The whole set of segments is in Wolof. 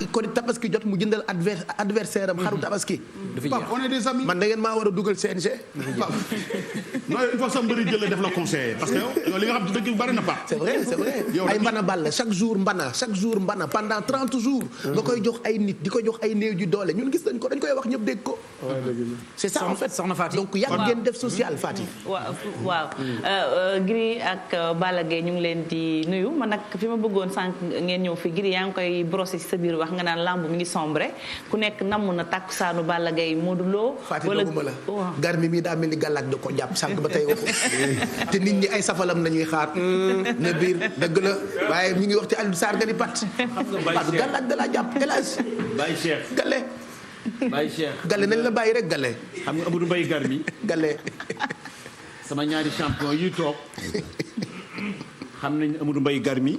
ko tabaski jot mu jëndal adversaire am xaru tabaski. Pape on est des amis. man da ngeen maa war a dugal CNG. non il faut que sa mbëri jël def la conseiller parce que yow li nga xam ne dëgg bari na Pape. c'est vrai ay mbana ball chaque jour mbana pendant 30 jours. nga koy jox ay nit di ko jox ay néew ju doole ñun gis nañ ko dañ koy wax ñëpp dégg ko. c'est ça en fait soxna Fati. donc yàgg ngeen def social Fati. waaw Gris ak Balla Gaye ñu ngi leen di nuyu man nag fi ma bëggoon sànq ngeen ñëw fi Gris yaa ngi koy brosser ci sa biir wax nga naan lamb mi ngi sombre ku nekk namm na takkusaanu Balla Gaye Modou Lo. wala doguma la garmi mi daa mel ni gàllaaj da ko jàpp sànq ba tey waxu te nit ñi ay safalam nañuy xaar ne biir dëgg la waaye ñu ngi wax ci Alioune Sarr nga ni pat pat gàllaaj da laa jàpp hélas Baye Cheikh gale Baye Cheikh gale nañ la bàyyi rek gale xam nga Amadou Mbaye Garmi gale sama ñaari champion yi toog xam nañ Amadou Mbaye Garmi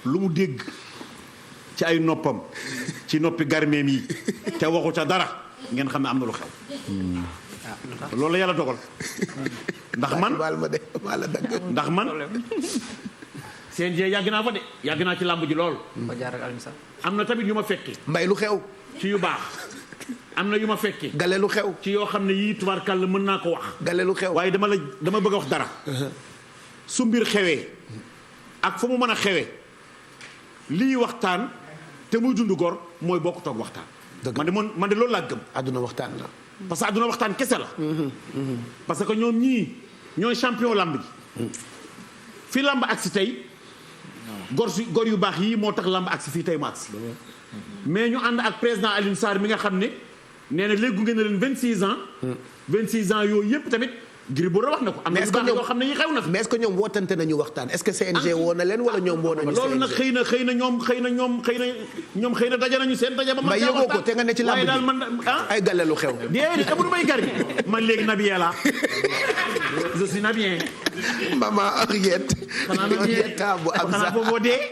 lu mu dégg ci ay noppam ci noppi garmeem yi te waxu ca dara ngeen xam ne am na lu xew loolu la yàlla dogal ndax man ndax man CNG yàgg naa fa de yàgg naa ci làmb ji lool am na tamit yu ma fekke mbay lu xew ci yu baax am na yu ma fekke gale lu xew ci yoo xam ne yii tubaarkàlla mën naa ko wax gale lu xew waaye dama bëgg a wax dara su mbir xewee ak fu mu mën a xewee lii waxtaan te muy dund gor mooy bokk toog waxtaan man de loolu laa gëm àdduna waxtaan la parce que àdduna waxtaan kese la parce que ñoom ñii ñooy champion lamb ji fi lamb agsi tey gor yu baax yii moo tax lamb agsi fii tey mu agsi mais ñu ànd ak président Alioune Sarr mi nga xam ne nee na léegi ngeen ne leen 26 ans 26 ans yooyu yëpp tamit Gris Bordeaux wax na ko am na yu baax yoo xam ne yi xew na fi mais est-ce que ñoom wootante nañu waxtaan est-ce que CNG woo na leen wala ñoom woo nañu loolu nag xëy na ñoom daje nañu seen daje ba ma yëgoo ko te nga ne ci làmb waaye daal man ay gale lu xew déedéet Amadou Mbaye Garmi man léegi nabiyee la je suis nabien maman Henriette xanaa bu am xanaa foofu dee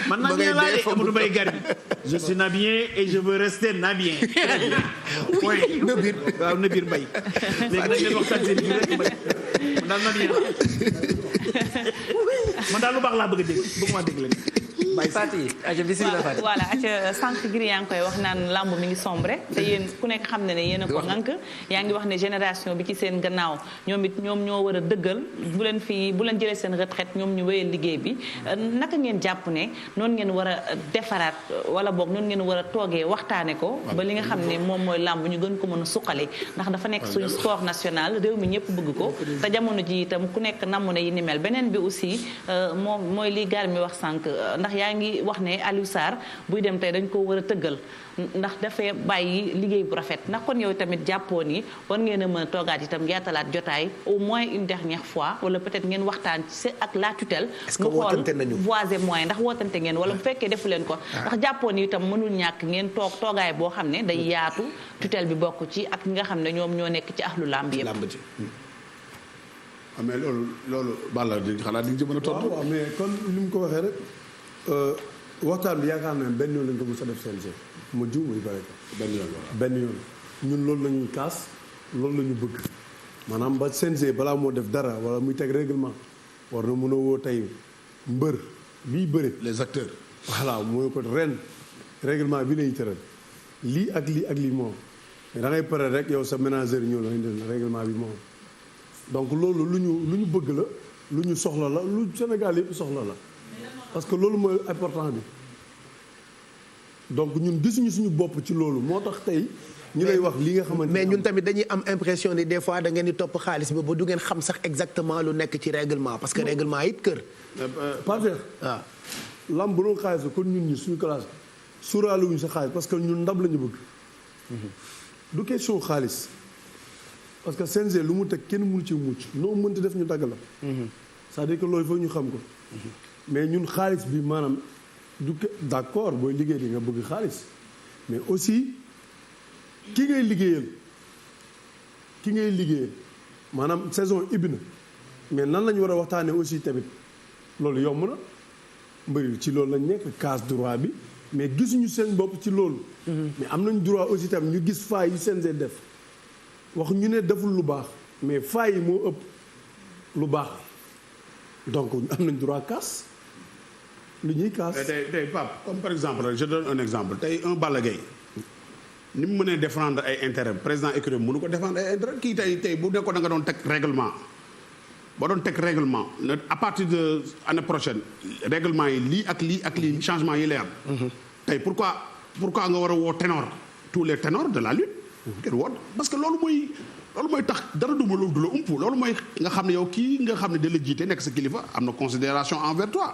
man nabien laa de Amadou Mbaye Garmi je suis nabien et je veux rester nabien point Nabir waaw Nabir Mbaye léegi nañ leen waxtaan seen biir rek Mbaye man daal nabien man daal lu baax laa bëgg a dégg bëgguma dégg leen Fati aja bismillah Fati voilà aca sànq Gris yaa ngi koy wax naan lamb mi ngi sombre te yéen ku nekk xam ne yéen a ko ŋànk yaa ngi wax ne génération bi ci seen gannaaw ñoom ñoo war a dëggal bu leen jëlee seen retraite ñoom ñu wéyal liggéey bi naka ngeen jàpp ne noonu ngeen war a defaraat wala boog noonu ngeen war a toogee waxtaane ko ba li nga xam ne moom mooy lamb ñu gën ko mën a suqali ndax dafa nekk suñu sport national réew mi ñëpp bëgg ko te jamono ji itam ku nekk namm na yi ni mel beneen bi aussi moom mooy li Garmi wax sànq ndax yaa ngi wax ne Aliou Sarr buy dem tey dañ ko war a tëggal ndax dafay bàyyi liggéey bu rafet ndax kon yow tamit jàppoon ni war ngeen a mën a toogaat itam yaatalaat jotaay au moins une dernière fois wala peut-être ngeen waxtaan ci ak la tutelle mu xool voies et moyens ndax wootante ngeen wala bu fekkee defu leen ko ndax jàppoon ni itam mënul ñàkk ngeen toogaay boo xam ne day yaatu tutelle bi bokk ci ak ñi nga xam ne ñoom ñoo nekk ci ahlu làmb yëpp mais loolu Balla di xanaa di ci mën a tontu waaw mais kon ni mu ko waxee rek waxtaan bi yaakaar naa benn yoon lañ ko mos a def CNG mu jiw muy bëri ko benn yoon ñun loolu la ñuy kaas loolu la ñu bëgg maanaam ba CNG balaa moo def dara wala muy teg règlement war na mën a woo tey mbër bii bëri les acteurs voilà mooy ko ren règlement bi lay tëral lii ak lii moom mais da ngay pare rek yow sa ménageur ñëw la indi règlement bi moom donc loolu lu ñu bëgg la lu ñu soxla la lu Sénégal yëpp soxla la parce que loolu mooy important bi donc ñun gisuñu suñu bopp ci loolu moo tax tey ñu lay wax li nga xamante mais ñun tamit dañuy am impression ni des fois da ngeen di topp xaalis bi ba du ngeen xam sax exactement lu nekk ci règlement parce que règlement it kër. partenaire waaw lamb bu doon xaalis kon ñun ñi suñu classe suuraale wuñu sa xaalis parce que ñun ndab la ñu bëgg. du question xaalis parce que CNG lu mu teg kenn mënu ci mucc noo mënti def ñu dagg la. c'est-à-dire que loolu foog ñu xam ko. mais ñun xaalis bi maanaam du d'accord booy liggéey di nga bëgg xaalis mais aussi ki ngay liggéeyal maanaam saison ibbi na mais nan la ñu war a waxtaanee aussi tamit loolu yomb na mbëri ci loolu lañ nekk casse droit bi mais gisuñu seen bopp ci loolu. mais am nañ droit aussi tamit ñu gis faay yi CNG def wax ñu ne deful lu baax mais faay yi moo ëpp lu baax donc am nañ droit casse. lu ñuy kaas. tey Pape comme par exemple je donne un exemple tey un Balla Gaye ni mu mënee défendre ay intérêt président écurie mënu ko défendre ay intérêt kii tey bu nekkoon da nga doon teg règlement boo doon teg règlement à partir de année prochaine règlement yi lii ak lii changement yi lay am. tey pourquoi nga war a woo ténor tous les ténors de la lutte. kenn woo parce que loolu mooy tax dara du la ump loolu mooy nga xam ne yow kii nga xam ne da la jiite nekk sa kilifa am na considération envers toi.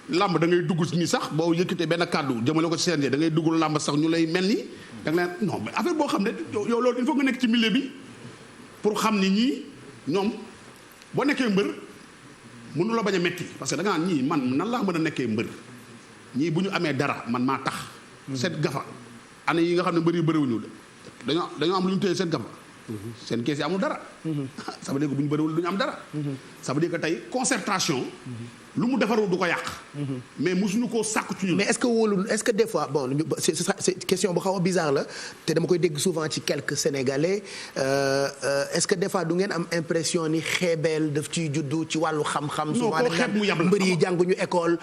làmb da ngay dugg nii sax boo yëkkatee benn kàddu jëmale ko ci CNG da ngay duggul làmb sax ñu lay mel ni da nga leen non mais affaire boo xam ne yow loolu il faut nga nekk ci milieu bi pour xam ni ñii ñoom boo nekkee mbër mënu la bañ a metti parce que da nga naan ñii man nan laa mën a nekkee mbër ñii bu ñu amee dara man maa tax. seet gafa année yi nga xam ne mbër yu bëriwuñu dañoo am lu ñu téye seen gafa. seen kees yi amul dara. ça veut dire que bu ñu bëriwul du ñu am dara. ça veut dire que tey concertation. lu mu defarul du ko yàq. mais mosuñu koo sàkku ci ñun. mais est-ce que des fois bon c'est question bu xaw a bizarre la te dama koy dégg souvent ci quelques Sénégalais est-ce que des fois du ngeen am impression ni xeebeel daf ciy juddu ci wàllu xam-xam. non koo xeeb mu yab la mbër yi jànguñu école.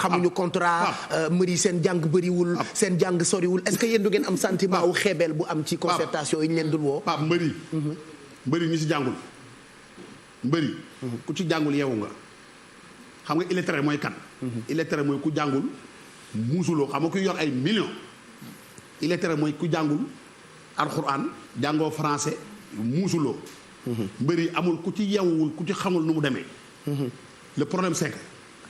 xamuñu contrat mbër yi seen jàng bëriwul. seen jàng soriwul est-ce que yéen du ngeen am sentiment wu xeebeel bu am ci concertation yi ñu leen dul woo. Pape mbëri ñi si jàngul mbëri ku ci jàngul yeewu nga. xam nga illettré mooy kan. illettré mooy ku jàngul muusuloo xam nga ku yor ay millions. illettré mooy ku jàngul alxuraan jàngoo français muusuloo. mbëri amul ku ci yewwul ku ci xamul nu mu demee. le problème c'est que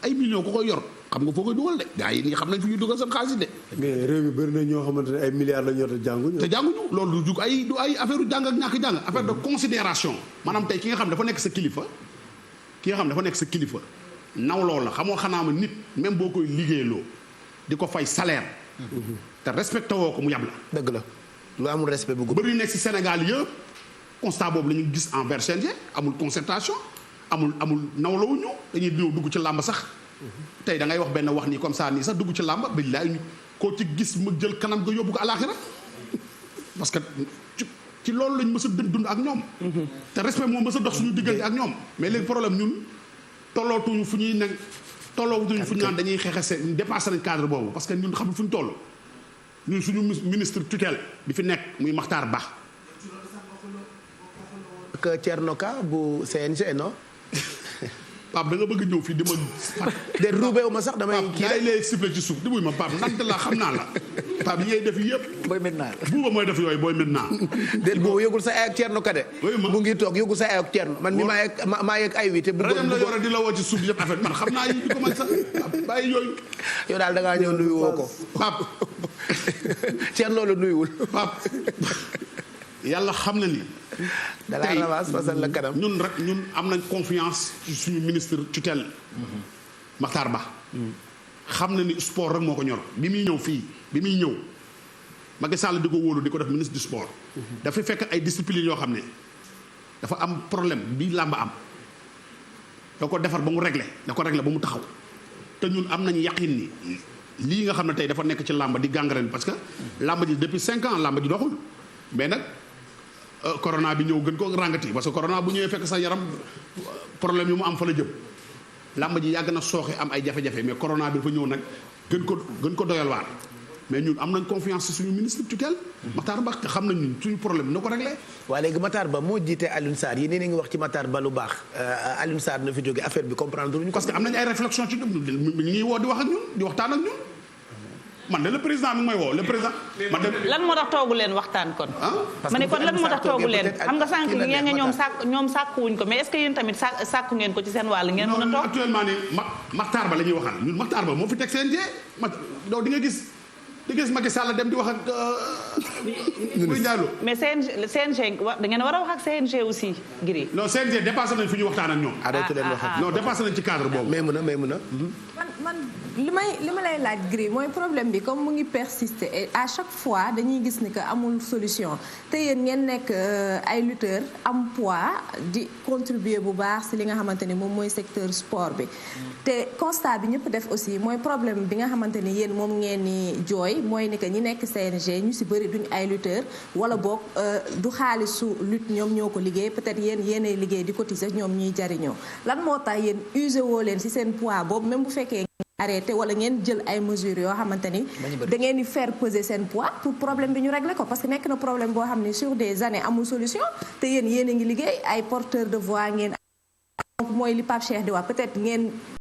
ay millions ku koy yor xam nga foo koy dugal de gars yi nii xam nañ fi ñuy dugal seen xaalis de. mais réew mi bëri na ñoo xamante ne ay milliards la ñu yor te jànguñu. te jànguñu loolu du ay affaire u jàng ak ñàkk jàng affaire de considération maanaam tey ki nga xam dafa nekk sa kilifa nawloo la xamoo xanaa ma nit même boo koy liggéeyloo di ko fay salaire. te respecté woo ko mu yab la. dëgg la lu amul respect bu bëri nekk ci Sénégal yëpp constat boobu la ñu gis envers CNG amul concertation amul nawlawuñu dañuy ñëw dugg ci làmb sax. tey da ngay wax benn wax nii comme ça nii sax dugg ci làmb billaay ñu koo ci gis mu jël kanam nga yóbbu ko àllaaxira parce que ci loolu lañ mës a dund ak ñoom. te respect moom mës a dox suñu diggante ak ñoom mais léegi problème ñun. tollootuñu fu ñuy nekk tollootuñu fu ñu naan dañuy xeexe dépassé nañ cadre boobu parce que ñun xam fu ñu toll ñun suñu ministre tutelle bi fi nekk muy Makhtar Ba. que Thierno Ka bu CNG non. Pape da nga bëgg ñëw fii di ma. de ruubeewu ma sax damay. kii rek lay siffler ci suuf di buy ma Pape nant la xam naa la Pape yi ngay def yëpp. booy maintenant. buuba mooy def yooyu booy maintenant. déet boobu yëgul sa ay ak Thierno Ka de. mu ngi toog yëgul sa ay ak Thierno man mi maa yegg ay wi te. bëggoon la yore di la woo ci suuf yëpp affaire man xam naa yi di ko man sax bàyyi yooyu. yow daal da ngaa ñëw nuyu woo ko. Pape. Thierno la nuyuwul. Pape yàlla xam na ni. da laa ramas fasal la kanam. ñun am nañ confiance ci suñu ministre tutelle. Makhtar Ba. xam na ni sport rek moo ko ñor bi muy ñëw Macky Sall di ko wóolu di ko def ministre du sport. dafay fekk ay discipline yoo xam ne dafa am problème bi làmb am. da ko defar ba mu réglé ba mu taxaw te ñun am nañ yaqin ni lii nga xam ne tey dafa nekk ci làmb di gangrène parce que làmb ji depuis 5 ans làmb ji doxul mais nag. corona bi ñëw gën ko ràngati parce que corona bu ñëwee fekk sa yaram problème yu mu am fa la jëm làmb ji yàgg na sooxe am ay jafe-jafe mais corona bi dafa ñëw nag gën ko doyal waar mais ñun am nañ confiance ci suñu ministre tutelle Matar Ba te xam nañ ñun suñu problème na ko réglé. waaw léegi Matar Ba moo jiite Alioune Sarr yéen a ngi wax ci Matar Ba lu baax Alioune Sarr na fi jóge affaire bi comprendre luñu. parce que am nañ ay réflexion ci ñu ngi woo di wax ak ñun di waxtaan ak ñun. man de le président mi ngi may woo le président. lan moo tax toogu leen waxtaan kon. ma ne kon lan moo tax toogu leen xam nga sànq ngeen nga ñoom sàkkuwuñ ko mais est-ce que yéen tamit sàkku ngeen ko ci seen wàll ngeen mën a toog. actuellement nii Makhtar Ba la ñuy waxal ñun Makhtar Ba moo fi teg CNG donc di nga gis Macky Sall dem di wax ak. muy Diallo. mais CNG da ngeen war a wax ak CNG aussi Gris. non CNG dépassé nañ fi ñu waxtaan ak ñoom. arrêté leen wax ak non dépassé nañ ci cadre boobu. mais mun a. man li ma lay laaj Gris mooy problème bi comme mu ngi persister et à chaque fois dañuy gis ni que amul solution te yéen ngeen nekk ay lutteurs am poids di contribuer bu baax si li nga xamante ni moom mooy secteur sport bi. te constat bi ñëpp def aussi mooy problème bi nga xamante ni yéen moom ngeen ni jooy mooy ni que ñi nekk CNG ñu si bëri duñ ay lutteurs wala boog du xaalisu lutte ñoom ñoo ko liggéey peut-être yéenay liggéey di cotiser ñoom ñuy jariñoo lan moo tax yéen usé woo leen si seen poids boobu même bu fekkee. arrêté wala ngeen jël ay mesures yoo xamante ni da ngeen di faire peser seen poids pour problème bi ñu régler ko parce que nekk na problème boo xam ne sur des années amul solution te yéen a ngi liggéey ay porteurs de voix ngeen donc mooy li Pape Cheikh di wax peut-être ngeen